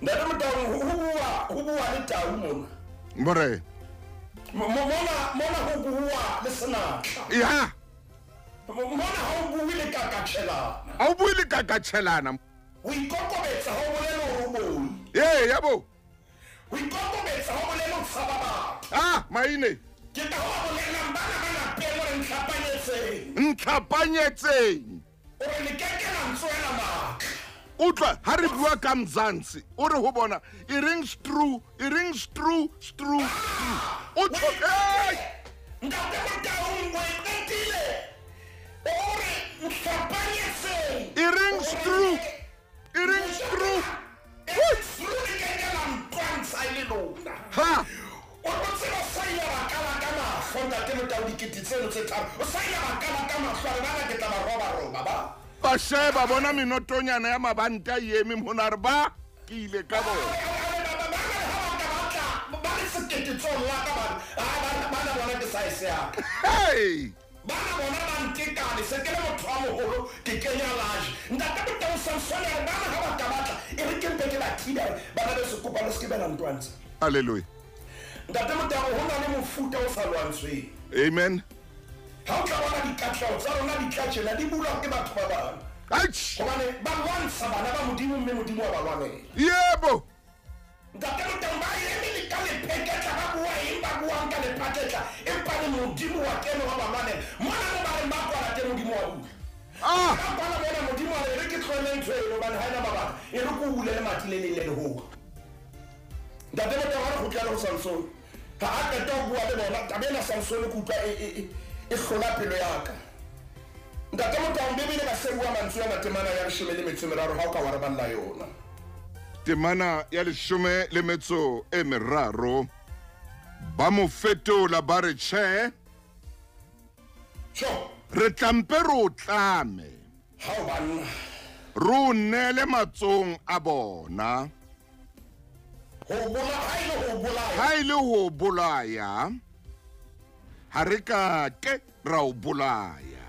Ntate Motaung, ho bua le tau mona. More. Mona ho bua le senatla. Ya. Mona ha o bue le kakatjhelana. Ha o bue le kakatjhelana. O ikokobetsa ha o bolele hore o boi. Ee, ya bo. O ikokobetsa ha o bolele ho tshaba batho. Ah, maine. Ke ka ho bolelang bana ba lapeng hore ntlhapanyetseng. Ntlhapanyetseng. O re le keke la ntswela matla. Utlwa ha re bua ka Mzansi, o re ho bona e reng stru, e reng stru, stru. O tho hey! Ntate Motaung o e qetile. O re ntlhapanyetseng. E reng stru, e reng stru. E stru le keke la ntwantsha e le lona. Ha! O re tseba sa ile ba kala ka mahlo ntate Motaung dikete tseno tse tharo. O sa ile ba kala ka mahlo a re bana ke tla ba roba roba ba. Ba sheba bona menotonyana ya mabanta e eme mona re ba ke ile ka bona. Ba le sekete tsong la ka bana bana bona ke size ya ka. Hey! Bana bona ba ntekane se ke le motho wa moholo ke kenya large. Ntate Motaung Samson a re bana ha ba ka batla e re ke mpe ke ba thiba bana be sekopa le se ke bela ntwantsha. Hallelujah. Ntate Motaung ho na le mofuta o sa lwantshweng. Amen. Ha o tla bona dikatleho tsa rona di tla tjena di bulwa ke batho ba bang. Atjhe. Hobane ba lwantsha bana ba Modimo mme Modimo wa ba lwanela. Yebo. Ntate Motaung ba eme le ka lepheketla ba bua eng ba buang ka lephaketla empa le Modimo wa kene wa ba lwanela. Mona mo ba reng ba kwala teng Modimo wa bula. Ah! Ba kwala mona Modimo a re re ke tlohele ntho eno hobane ha ena mabaka. E re ke o bulele mati le leng le leholo. Ntate Motaung ha re kgutlele ho Samson. Ha a qeta ho bua le bona taba ena Samson ke utlwa e e hlola pelo ya ka. Ntate Motaung Bibele ba se bua mantswe a temana ya 13 ha o ka wa re balla yona. Temana ya 13 ba mo fetola ba re tjhe. Tjho. Re tlampe re o tlame. Ha o banna. Re o neele matsohong a bona. Ho bolaya, ha ile ho bolaya. Ha ile ho bolaya. Ha re ka ke ra o bolaya.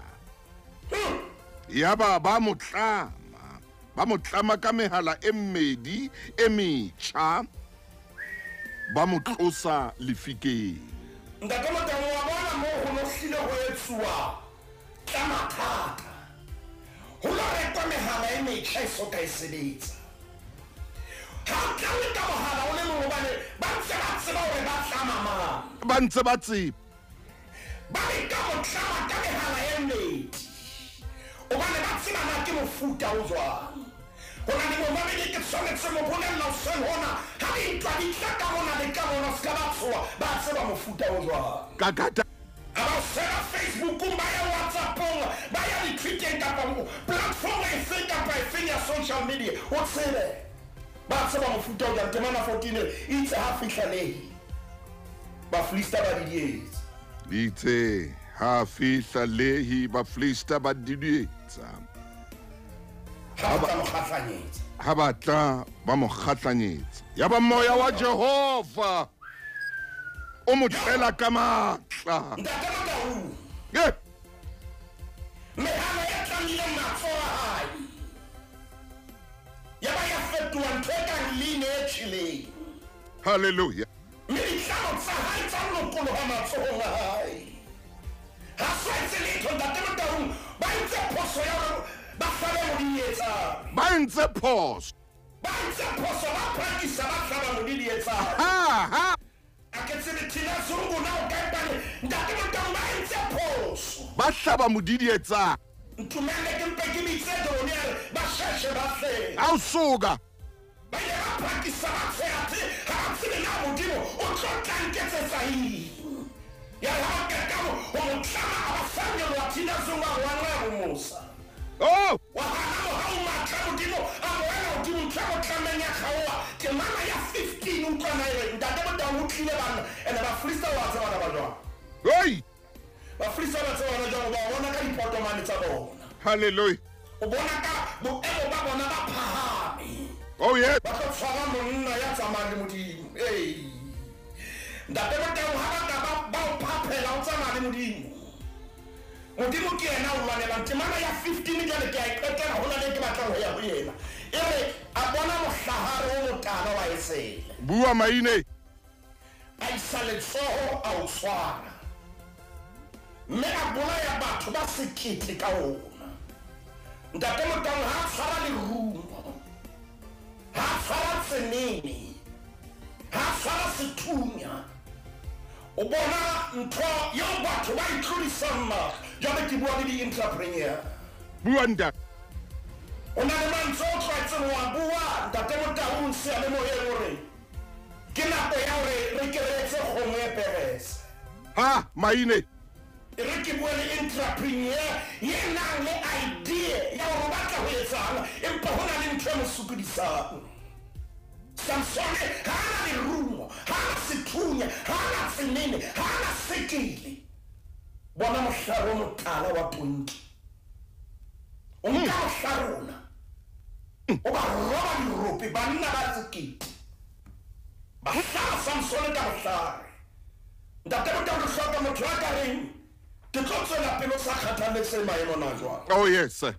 Yaba ba mo tlama. Ba mo tlama ka mehala e mmedi e metjha. Ba mo tlosa lefikeng. Ntate Motaung wa bona moo ho no hlile ho etsuwa tsa mathata. Ho lo rekwa mehala e metjha e soka e sebetsa. Ha o tlame ka mohala o le mong hobane ba ntse ba tseba hore ba tlama mang. Ba ntse ba tseba. Ba leka ho tlama ka mehala e mmedi. Hobane ba tseba na ke mofuta o jwang. Ho na le momamedi ke tshwanetse mo bolella hoseng hona ha dintwa di tla ka mona le ka mona se ka ba tshoha ba tseba mofuta o jwang. Kakata. A ba sheba Facebookong ba ya WhatsAppong ba ya di-Twittereng kapa platform efe kapa efeng ya social media o tsebe. Ba tseba mofuta o jwang. Temana 14 e itse ha fihla Lehi Bafilista ba didietsa. Itse ha fihla Lehi Bafilista ba didietsa. Ha ba mo kgahlanyetsa. Ha ba tla ba mo kgahlanyetsa. Ya ba moya wa Jehova o mo tlela ka matla. Ntate Motaung. Ye. Mehala e tlamileng matsoho a hae. Ya ba ya fetoha ntho e kang line e tjheleng. Hallelujah. Mme ditlamo tsa hae tsa lokoloha matsohong a hae. Ha sa etse letho Ntate Motaung ba entse phoso ya hore ba hlabe modidietsane. Ba entse phoso. Ba entse phoso ba phakisa ba hlaba modidietsane. Ha ha. A ke tsebe Thina Zungu na o kae pane Ntate Motaung ba entse phoso. Ba hlaba modidietsane. Ntumelle ke mpe ke bitse drone ya re ba sheshe ba hle. Ha o suka. Ba ile ba phakisa ba tsheathe ha ba tsebe na Modimo o tlo tla nketsetsa eng. Ya re ha ba qeta ho mo tlama a ba fanyelwa Thina Zungu a ngwana ya bo Musa. Oh! Wa hana mohau matla Modimo a mo wela hodimo ntho ya mo tlameng ya kgaoha. Temana ya 15 utlwana e re Ntate Motaung o tlile banna ene Bafilista wa tseba ba jwang. Hei! Bafilista ba tseba ba jwang ba bona ka dipotomane tsa bona. Hallelujah. O bona ka boemo ba bona ba phahame. Oh yes. Ba tlo tshwara monna ya tsamayang le Modimo. Ei. Ntate Motaung ha ba ka ba o phaphela o tsamaya le Modimo. Modimo ke yena o lwanelang. Temana ya 15 jwale ke a e qetela ho na le ke batlang ho ya ho yena. E re a bona mohlahare o motala wa esele. Bua maine. A isa letsoho a o tshwara, mme a bolaya batho ba sekete ka ona. Ntate Motaung ha a tshwara lerumo, ha a tshwara tsenene, ha a tshwara sethunya, o bona ntho eo batho ba e tlodisang mahlo. Jwale ke bua le di-entrepreneur. Bua ntate. O na le mantswe o tlwaetseng ho a bua, Ntate Motaung, seyalemoyeng hore ke nako ya hore re ke re etse kgomo e perese. Ha, Maine. E re ke bue le entrepreneur ye nang le idea ya hore o batla ho etsang, empa ho na le ntho e mo sokodisang. Samsone ha a na lerumo, ha a na sethunya, ha a na tsenene, ha a na sekele. Bona mohlare o motala wa tonki. O nka mohlare ona, o ba roba dirope, banna ba sekete. Ba hlaba Samsone ka mohlare. Ntate Motaung, re hloka motho a ka reng ke tlo tswela pele o sa kgathaletse maemo na jwang. Oh yes, sir.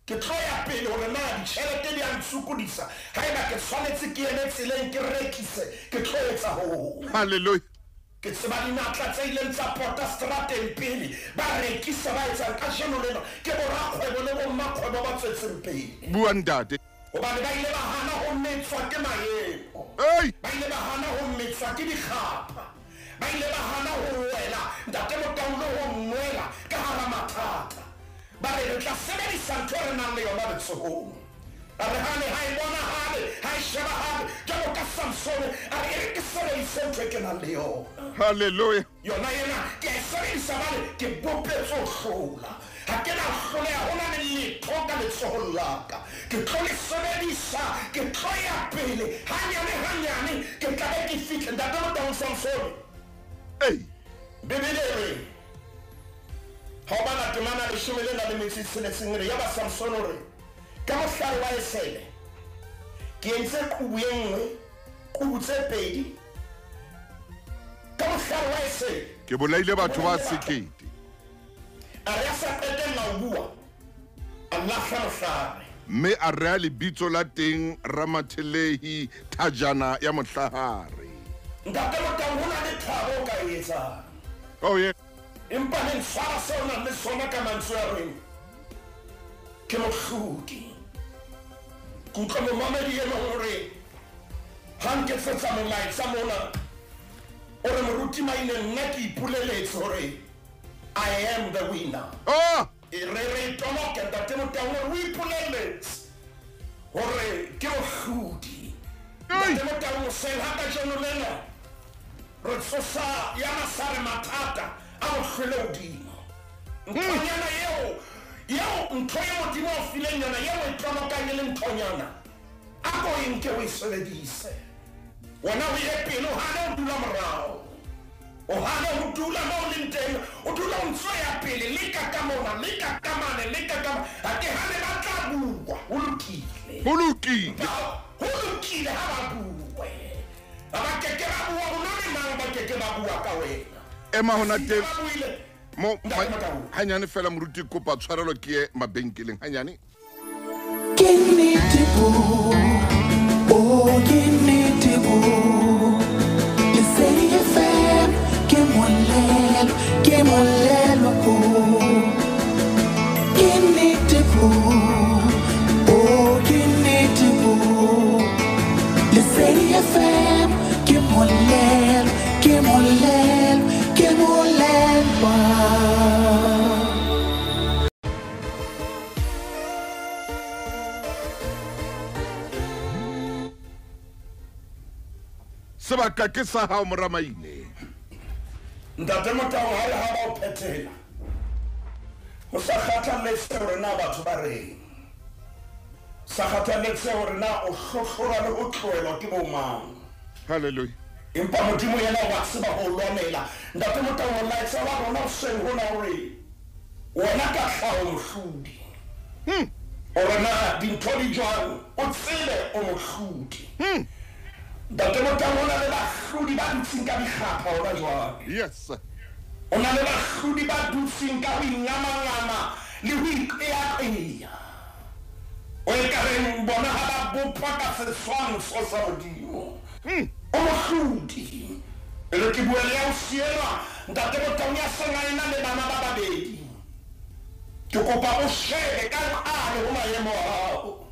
Ke tlo ya pele hore na ditjhelete di a ntshokodisa, haeba ke tshwanetse ke eme tseleng ke rekise, ke tlo etsa hoo. Hallelujah. Ke tseba dinatla tse ileng tsa pota strateng pele ba rekisa, ba etsang kajeno lena ke borakgwebo le bommakgwebo ba tswetseng pele. Bua ntate. Hobane ba ile ba hana ho metswa ke maemo. Hey! Ba ile ba hana ho metswa ke dikgapha. Ba ile ba hana ho wela, Ntate Motaung, le ho nwela ka hara mathata. Ba re re tla sebedisa ntho e re nang le yona letsohong. A re hane ha e bonahale, ha e shebahale, jwalo ka Samsone, a re e re ke sebedise ntho e ke nang le yona. Hallelujah. Yona ena ke a e sebedisa bale ke bopetswe ho hlola. Ha ke na hloleha, ho na le letho ka letsohong la ka. Ke tlo le sebedisa, ke tlo ya pele, hanyane hanyane, ke tla be ke fihle. Ntate Motaung, Samsone. Hey. Bibele e re, ha o bala temana 16 re, yaba Samsone o re, ka mohlare wa esele ke entse qubu e nngwe, qubu tse pedi. Ka mohlare wa esele ke bolaile batho ba sekete. A re a sa qetella ho bua, a lahla mohlare. Mme a rea lebitso la teng Ramathelehi, thajana ya mohlahare. Ntate Motaung, ho na le thabo o ka e etsang. Oh yeah. Empa le ntshwara seo o nang le sona ka mantswe a reng ke mohlodi. Ke utlwa momamedi e mong hore ha nketsetsa molaetsa mona, o re moruti Maine, nna ke ipoleletse hore I am the winner. Oh! E re re toloke, Ntate Motaung, hore o ipoleletse hore ke mohlodi. Ntate Motaung, hoseng ha kajeno lena re tsosa ya masare mathata a mo hlwele hodimo. Nthonyana eo, eo ntho e Modimo a o fileng yona, eo e tolokang e le nthonyana, a ko e nke o e sebedise. Wena o ye pele, o hane ho dula morao. O hane ho dula moo o leng teng, o dula o ntso ya pele, leka ka mona, leka ka mane, leka ka mane. Ha ke hane ba tla bua, ho lokile. Ho lokile. Ho lokile ha ba bue. Ha ba keke ba bua, ho na le mang ba keke ba bua ka wena. Ema hona teng. Ba buile. Mo Ntate Motaung. Hanyane fela moruti, kopa tshwarelo ke ye mabenkeleng hanyane. Ke nnete bo, oh ke nnete bo. Lesedi FM ke molelo, ke molelo bo. Ke nnete bo, oh ke nnete bo. Lesedi FM ke molelo, ke molelo, ke molelwa. Sebaka ke sa hao mora Maine. Ntate Motaung, ha le ha ba o phethela, ho sa kgathaletse hore na batho ba reng, sa kgathaletse hore na o hlohlora le ho tlohelwa ke bo mang. Hallelujah. Empa Modimo yena wa tseba ho lwanela. Ntate Motaung, molaetsa wa rona hoseng hona hore wena ka tlhaho mohlodi. Hore na dintho di jwang, o tsebe o mohlodi. Ntate Motaung, ho na le bahlodi ba dutseng ka dikgapha hona jwale. Yes. O na le bahlodi ba dutseng ka ho ingamangama le ho iqeaqea. O e ka reng bona ha ba bopwa ka setshwantsho sa Modimo. O mohlodi. E re ke bue le ya o sielwa ntate Motaung ya seng a ena le bana ba babedi. Ke kopa o shebe ka qale ho maemo a hao.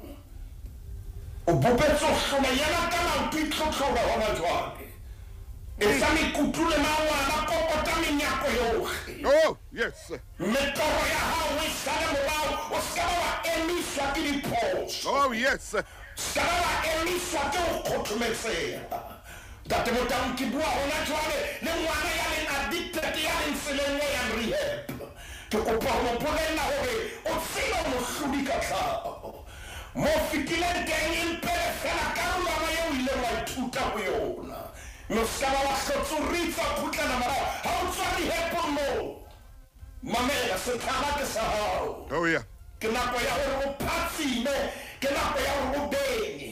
O bopetse ho hloma yena ka maoto itlhotlhora hona jwale. Etsa mekutu le mangwana, kokota menyako yohle. Oh, yes. Mme toro ya hao e sale morao, o ska ba wa emiswa ke diphoso. Oh, yes. Ska ba wa emiswa ke ho kgothometseha. Ntate Motaung, ke bua hona jwale le ngwana ya leng addicted, ya leng tseleng e yang rehab. Ke kopa ho mo bolella hore o tsebe mohlodi ka tlhaho. Mo fetileng teng empe fela karolwana eo o ileng wa ithuta ho yona. Mme o ska ba wa hlotse o ritsa o kgutlela morao ha o tswa rehab-ong moo. Mamela, sethala ke sa hao. Oh, yeah. Ke nako ya hore o phatsime, ke nako ya hore o benye.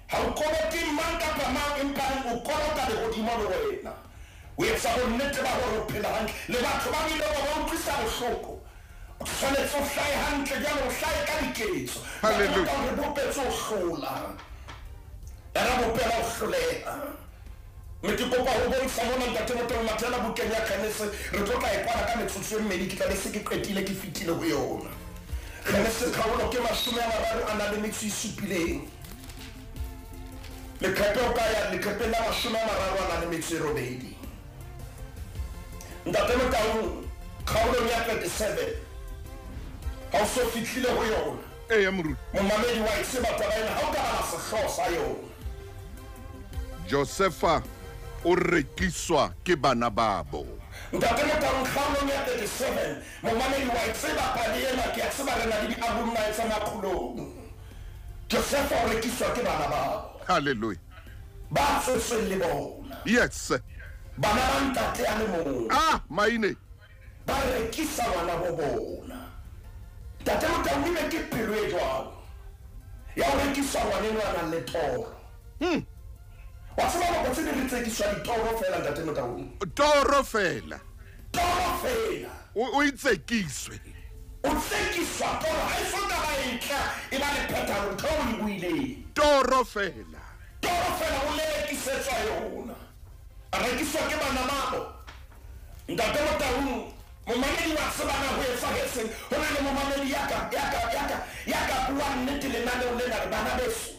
Ha o kolote mang kapa mang, empa o kolota lehodimo le wena. O etsa bonnete ba hore o phela hantle le batho ba bile ba ba utlwisa bohloko. O tshwanetse o hlahe hantle jwale, o hlahe ka diketso. Hallelujah. Re bopetse ho hlola. Ra bopela ho hloleha. Mme ke kopa ho bontsha mona ntate Motaung, mathela bukeng ya Genese, re tlo tla e kwala ka metsotso e mmedi, ke tla be se ke qetile, ke fetile ho yona. Genese kgaolo ke 37. Leqepe o ka ya leqepeng la 38. Ntate Motaung, kgaolong ya 37, ha o so fihlile ho yona. Eya, moruti. Momamedi wa e tseba taba ena, ha o ka bala sehlooho sa yona. Josefa o rekiswa ke bana babo. Ntate Motaung, kgaolong ya 37, momamedi wa e tseba pale ena, ke a tseba re na le di-alumni tsa Makgolong. Josefa o rekiswa ke bana babo. Hallelujah. Ba tswetsweng le bona. Yes. Bana ba ntate a le mong. Ah, maine. Ba rekisa bana bo bona. Ntate Motaung, ebe ke pelo e jwalo ya ho rekisa ngwaneno a nang le toro. Wa tseba nako tse ding re tsekiswa ditoro fela, ntate Motaung. Toro fela. Toro fela. O itsekiswe. O tsekiswa toro, ha e so ka ba e tla e ba le phethahalo ntho eo o e buileng. Toro fela. Toro fela o lekisetswa yona. A rekiswa ke bana babo. Ntate Motaung, momamedi wa tsebana ho etsahetseng, ho na le momamedi ya ka buang nnete lenaneong lena, re bana beso,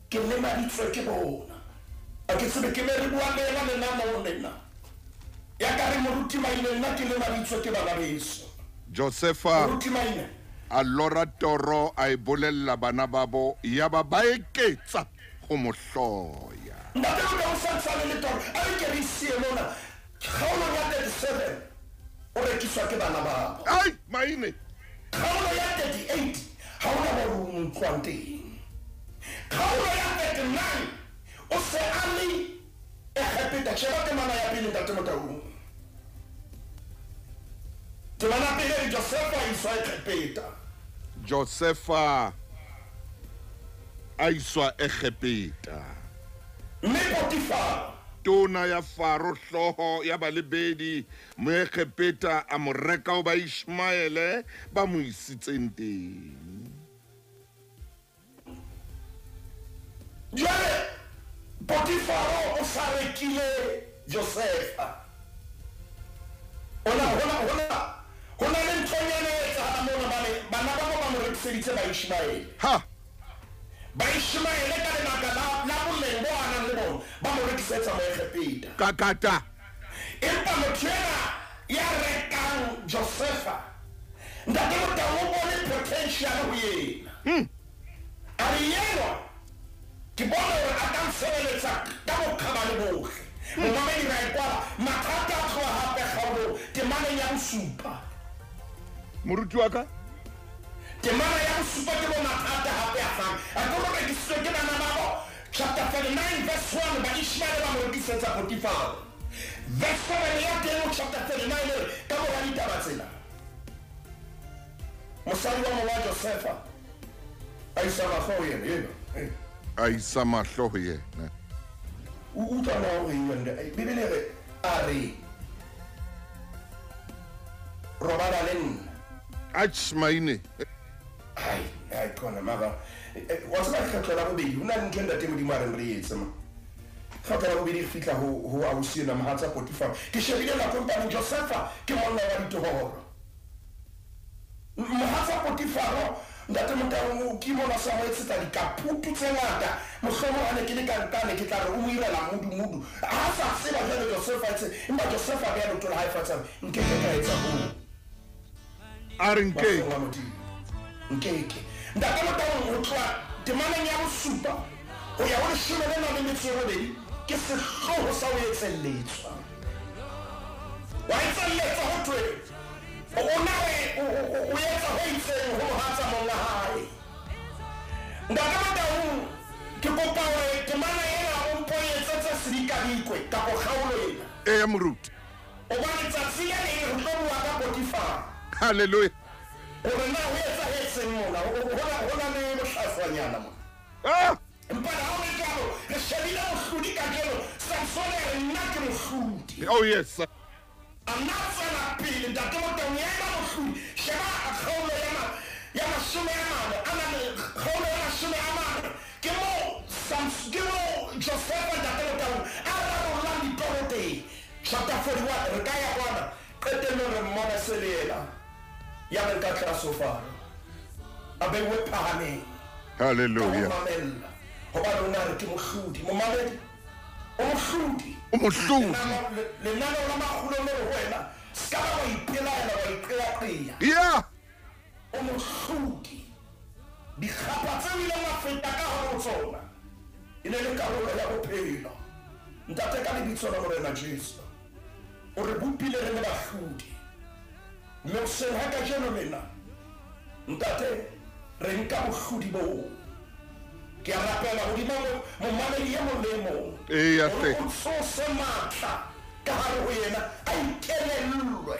ke lemaditswe ke bona. A ke tsebe ke me re bua le yena lenaneong lena. Ya ka re moruti Maine, nna ke lemaditswe ke bana beso. Josefa Moruti Maine a lora toro, a e bolella bana babo, ya ba ba eketsa ho mo hloya. Ntate Motaung, sa ntsane le toro, a re ke re siye mona kgaolong ya 37, o rekiswa ke bana babo. Ai, maine. Kgaolo ya 38, ha hona moo o mo utlwang teng. Kgaolo ya 39, o se a le Egepeta. Sheba temana ya pele, ntate Motaung. Temana pele re Josefa a iswa Egepeta. Josefa a iswa Egepeta. Mme Potifaro, tona ya Faro, hlooho ya balebedi Moegepeta, a mo reka ho ba Ishmaele ba mo isitseng teng. Jwale Potifaro o sa rekile Josefa. Hona le nthonyana e etsahalang mona, bana ba bo ba mo rekiseditse ba Ishmaele. Ha. Ba Ishmaele ka lebaka la boleng bo a nang le bona, ba mo rekisetsa Moegepeta. Kakata. Empa motho ena ya rekang Josefa, ntate Motaung, o bone potential ho yena. A re yenwa, ke bona hore a ka ntshebeletsa ka bokgabane bohle. Momamedi ra e kwala, mathata a tloha hape kgaolong temaneng ya bosupa. Moruti wa ka? Temana ya bosupa ke bo mathata hape a fang. A ke re rekisitswe ke bana babo. Chapter 39 verse 1, ba Ishmaele ba mo rekisetsa Potifaro. Verse 7 ya teng ho chapter 39 e re, ka mora ditaba tsena, mosadi wa monga Josefa a isa mahlo ho yena, yena. A isa mahlo ho yena. O utlwa na hore eng wena? Bibele e re, a re, robala le nna. Atjhe, maine. Ai, ai, khona mara. Wa tseba lekgetlo la bobedi, ho na le ntho e ntate Modimo a reng re etse ma. Kgato ya bobedi re fihla ho ausi enwa mohatsa Potifaro. Ke shebile nako empa Josefa ke monna wa ditoro. Mohatsa Potifaro ntate Motaung ke mona sa mo etsetsa dikaputu tse ngata. Mohlomong ha ne ke le ka nkane ke tla re o mo irela mudu-mudu. Ha sa tseba jwale Josefa etse, empa Josefa a beha leoto la hae fatshe a re, nkeke ka etsa hoo. A re nkeke. Mahlong a Modimo. Nkeke. Ntate Motaung ho tloha temaneng ya bosupa ho ya ho leshome le nang le metso e robedi ke sehlooho sa ho etselletswa. Wa etselletsa ho thwe o na o etsa ho itseng ho mohatsa monga hae. Ntate Motaung ke kopa hore temana ena o mpo etsetse sedikadikwe kapo kgaolo ena. Eya moruti. Hobane tsatsi le leng re tlo bua ka Potifaro. Hallelujah. Hore na ho etsahetseng mona, ho na le bohlaswanyana mona. Ah! Empa ha ho le jwalo, re shebile mohlodi kajeno. Samsone a re nna ke mohlodi. Oh yes. A nna a tswela pele ntate Motaung ya eba mohlodi. Sheba kgaolo ya mashome a mane, a na le kgaolo ya mashome a mane. Ke moo ke moo Josefa ntate Motaung a rarollang ditoro teng. Chapter 41 re ka ya kwana. Qetellong re mmona se le yena ya leng ka tlase ho Faro. A beuwe phahameng. Hallelujah. Ka ho mamella. Hobane o na re ke mohlodi. Momamedi, o mohlodi. O mohlodi. Lenaneo la makgolo le re ho wena, se ka ba wa ipelaela, wa iqeaqea. Yeah. O mohlodi. Dikgapha tseo o ileng wa feta ka hare ho tsona e ne le karolo ya bophelo. Ntate, ka lebitso la Morena Jesu, o re bopile re le bahlodi. Mme hoseng ha kajeno lena, ntate, re nka bohlodi boo. Ke a rapela hodima momamedi e mong le e mong. Eya hle. Hore o tsose matla ka hare ho yena, a ikelellwe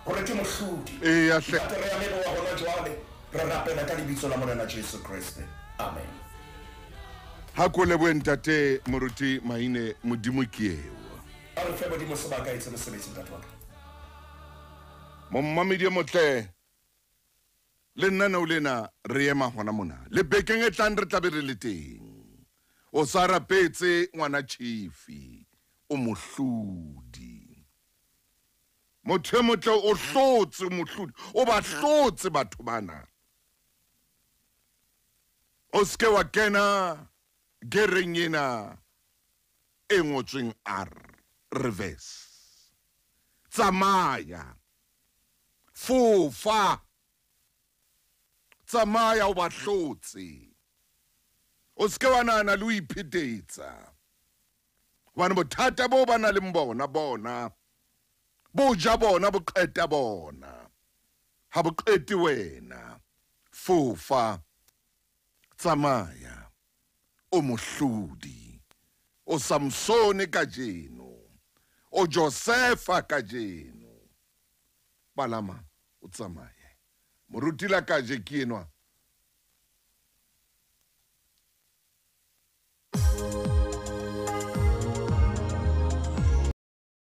hore ke mohlodi. Eya hle. Ntate, re a leboha hona jwale. Re rapela ka lebitso la Morena Jesu Kreste. Amen. Ha ko lebohe ntate Moruti Maine, Modimo ke eo. A re fe Modimo sebaka etse mosebetsi ntate wa ka. Momamedi e motle, le nna nao lena re ema hona mona. Le bekeng e tlang re tlabe re le teng. O sa rapetse ngwana chifi, o mohlodi. Motho e motle o hlotse mohlodi, o ba hlotse batho bana. O seke wa kena gereng ena e ngotsweng R, reverse. Tsamaya. Fofa. Tsamaya o ba hlotse. O seke wa nahana le ho iphetetsa. Hobane bothata bo ba nang le bona bona bo ja bona bo qeta bona. Ha bo qete wena. Fofa. Tsamaya. O mohlodi. O Samsone kajeno. O Josefa kajeno. Palama o tsamaye. Moruti la kaje ke enwa.